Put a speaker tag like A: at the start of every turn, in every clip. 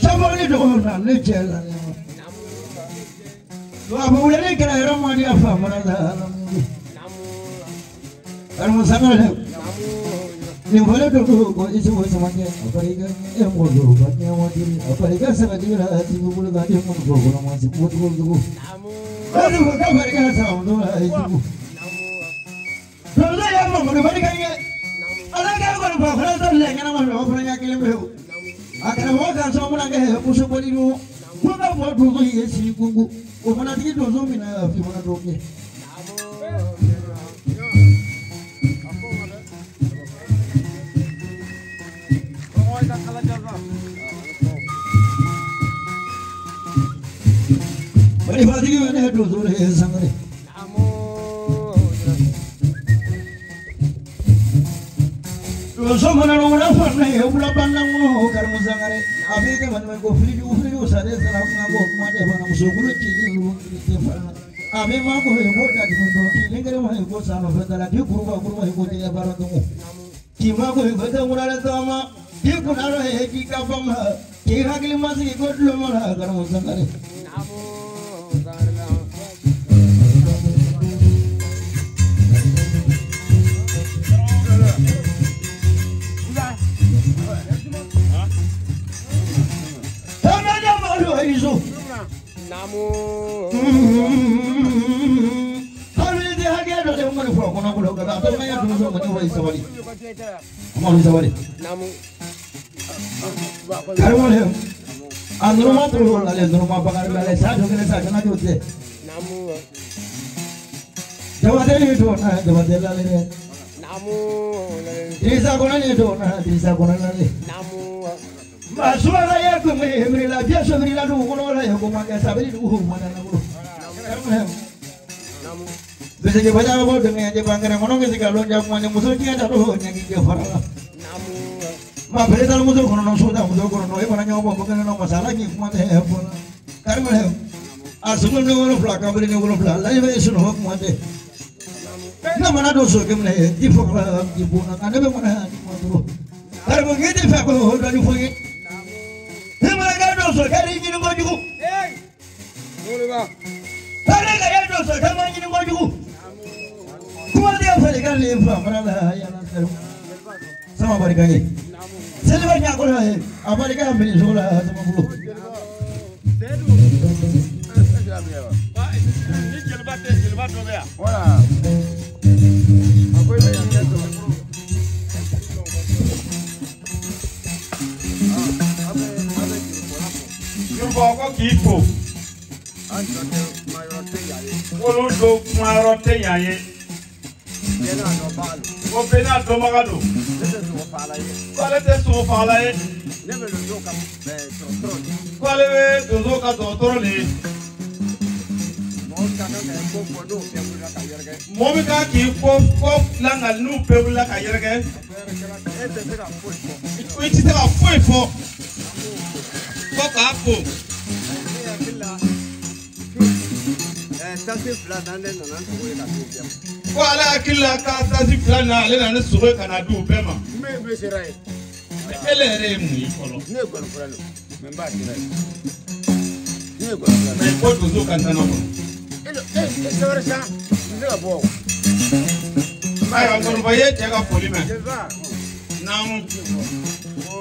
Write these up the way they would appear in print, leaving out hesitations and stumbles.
A: Sabali dɔgɔ na ne cɛ la. Wa ba wuli kɛra yɔrɔ ma di a fa mana la. Karimu Sangare. Nin fɔlen don ko i seko sama kɛ a barika e mɔgɔ don ka diɲɛ waati a barika sabati la ti bolo ka den minnu fɔ kɔnɔ ma se ko cogo cogo. Karimu ka barika sama don la i jugu. Dɔnni ya mɔgɔ barika ye. Ala ka kɔni fɔ fana tɛ lɛ ɲɛnama fɛ o fana ɲɛ kelen pewu. A karamɔgɔ kan sɔn mana kɛ muso bɔli don. Ko ka fɔ donso ye si gungu. O fana tigi donso min na fi fana dɔw kɛ. Bari fatigi bɛ ne donso de ye Sangare. Donso mana wula fana ye wula banna ŋunu Karimu Sangare. A b'i kɛ maɲuman ko filijugu filijugu sade sara kuma ko kuma tɛ fana musokolo ci tɛ fana. A bɛ ma ko ye ko dajuru dɔn k'i kelen ma ye ko san nɔfɛ da la k'i kuruba kuruba ye ko jɛgɛ baara dɔn. K'i ma ko ye ko tɛ wulale taama k'i kunna dɔ ye k'i ka fama k'i hakili ma sigi ko tulo ma la Karimu Sangare. Bisa baca apa dengan aja bangkara ngono ke segala jamuan musuh dia taruh nyaki ke farala. Ma berita musuh kono no sudah musuh kono no e mana nyoba bukan no masalah ki kuma teh bola. Karena asumul no wono flaka beri no wono flaka lai be suno kuma teh. Na mana doso ke mene di fokla di bona kana be mana di mo. Karena ngede fa ko do ni fogi. He mana ga doso ka ri ni ngo jugu.
B: Hey. Dole ba.
A: Karena ga ya doso ka ma ni ngo jugu. Kuma dia fali kan le fa mana la ya na sama barika ye. Seliba nya ko la a barika mi so la sama bulu.
B: Ni jeliba tɛ jeliba dɔ bɛ yan. Voilà. A ko i bɛ yan kɛ dɔrɔn. Yorùbá ko k'i fo. K'olu do kuma yɔrɔ tɛ yan ye. Ko bɛɛ n'a dɔnbaga don. K'ale tɛ sogo fagala ye. K'ale bɛ donso ka dɔgɔtɔrɔ de ye. Mɔgɔ min kan k'i kɔ kɔ la n'u bɛɛ wulila ka yɛrɛkɛ. I tɛ se ka foyi fɔ. Fo k'a fo. Ko ale hakili la k'a tasi fila na ale nana ni sogo ye ka na di u bɛɛ ma. E yɛrɛ ye mun ye fɔlɔ.
C: Ne ye gɔnifɔla ye mɛ n b'a sera ye. Ne ye gɔnifɔla ye.
B: Mɛ ko donso ka nɔnɔ kɔnɔ.
C: E sɛbɛrɛ san n tɛ ka bɔ o.
B: Ayiwa gɔnifɔ i ye cɛ ka foli mɛn. Naamu.
C: Ko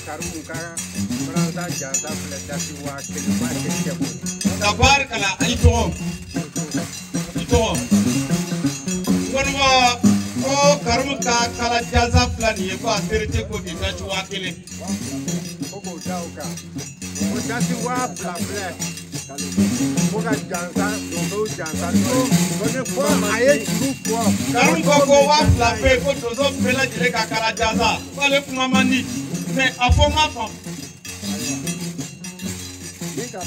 C: Karimu ka faransa jansa filɛ dasi 1000 wa kelen tɛ ko.
B: Tabarikala i tɔgɔ. I tɔgɔ. Gɔnifɔ ko Karimu ka kala jansa fila nin ye ko a terite ko k'i dasi 1000.
C: Ko k'o da o kan. Ko dasi 2000 filɛ. Ko ka jansa donso jansa ko ni fɔ a ye juru fɔ.
B: Karimu ko ko 2000 bɛ yen ko donso bɛɛ lajɛlen ka kala jansa k'ale kuma man di mɛ a fɔ ma faamu. Ni ka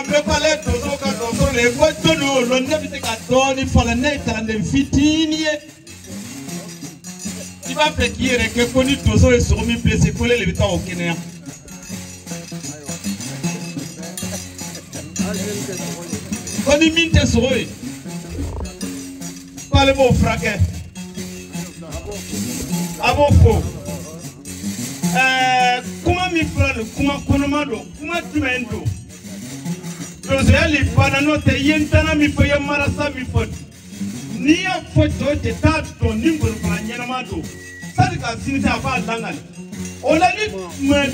B: mɛn k'ale donso ka dɔgɔtɔrɔ de ye ko jɔnni y'o lɔn ne bɛ se ka dɔɔnin fɔ la ne ye kalanden fitinin ye. I b'a fɛ k'i yɛrɛ kɛ ko ni donso ye sogo min blessé ko ne de bɛ taa o kɛnɛya. Ko ni min tɛ sogo ye k'ale b'o furakɛ a b'o fo. min fɔra nin kuma kɔnɔma don, kuma jumɛn don? Donsoya le banna n'o tɛ i ye ntana min fɔ, i ye marasa min fɔ. N'i y'a fɔ cɛ o cɛ t'a dɔn ni ngolofara ɲɛnama don. Sani ka sini tɛ a b'a langali. O la ni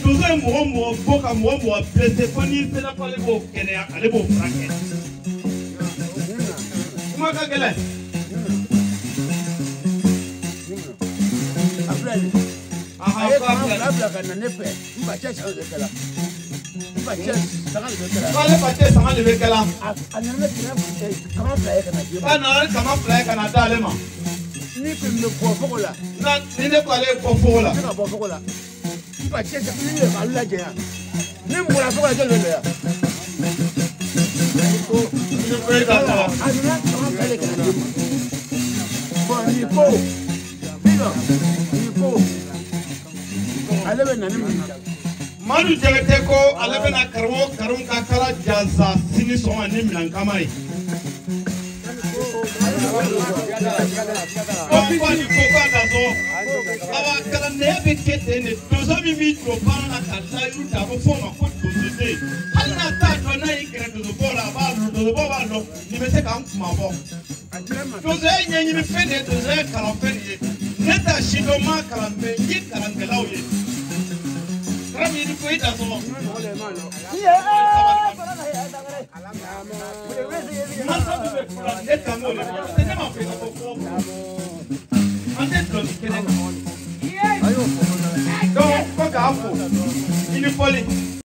B: donso ye mɔgɔ mɔgɔ bɔ ka mɔgɔ mɔgɔ blessé fo n'i sera ko ale b'o kɛnɛya, ale b'o furakɛ. Kuma ka gɛlɛn.
C: A filɛ nin ye. A ye kama fila bila ka na ne fɛ. N ba cɛ sanga de bɛ kɛla. N ba cɛ sanga de bɛ kɛla.
B: K'ale ba cɛ sanga de bɛ kɛla.
C: A nana ne kama fila ye ka na di ma.
B: K'a nana ni kama fila ye ka na d'ale ma.
C: Ni kun bɛ bɔ fogo la.
B: Na ni ne ko ale ye bɔ fogo la.
C: Ne ka bɔ fogo la. N ba cɛ ni ne b'alu lajɛ yan. Ni n bɔra fogo la jɔn de bɛ yan. A nana kama fila de ka na di ma. Bɔn nin ko sisan nin ko ale bɛ na ni mun ye.
B: Madu Jabate ko ale bɛna karamɔgɔ Karimu ka kala jansa sini sɔgɔma ni minɛn kama ye. Ko ni ko k'a da sɔn. Awa kalandenya bɛ kɛ ten de, donso min b'i jɔ baara la ka layiru ta a bɛ fɔ o ma ko donsoden. Hali n'a t'a dɔn n'a y'i gɛrɛ donsobɔ la a b'a dɔn, donsobɔ b'a dɔn nin bɛ se k'an kuma bɔ. Donsoya ye ɲɛɲini fɛn de ye, donsoya ye kalanfɛn de ye. Ne t'a si dɔn n m'a kalan mɛ n ye kalankɛlaw ye. Karamu ko i da sɔn. Masa min bɛ fura ne kan k'o de fɔ, ne m'a fɔ i ka bɔ fɔ. An tɛ dɔlɔmin kɛnɛ kan. Donc fo k'a fo i ni fɔli.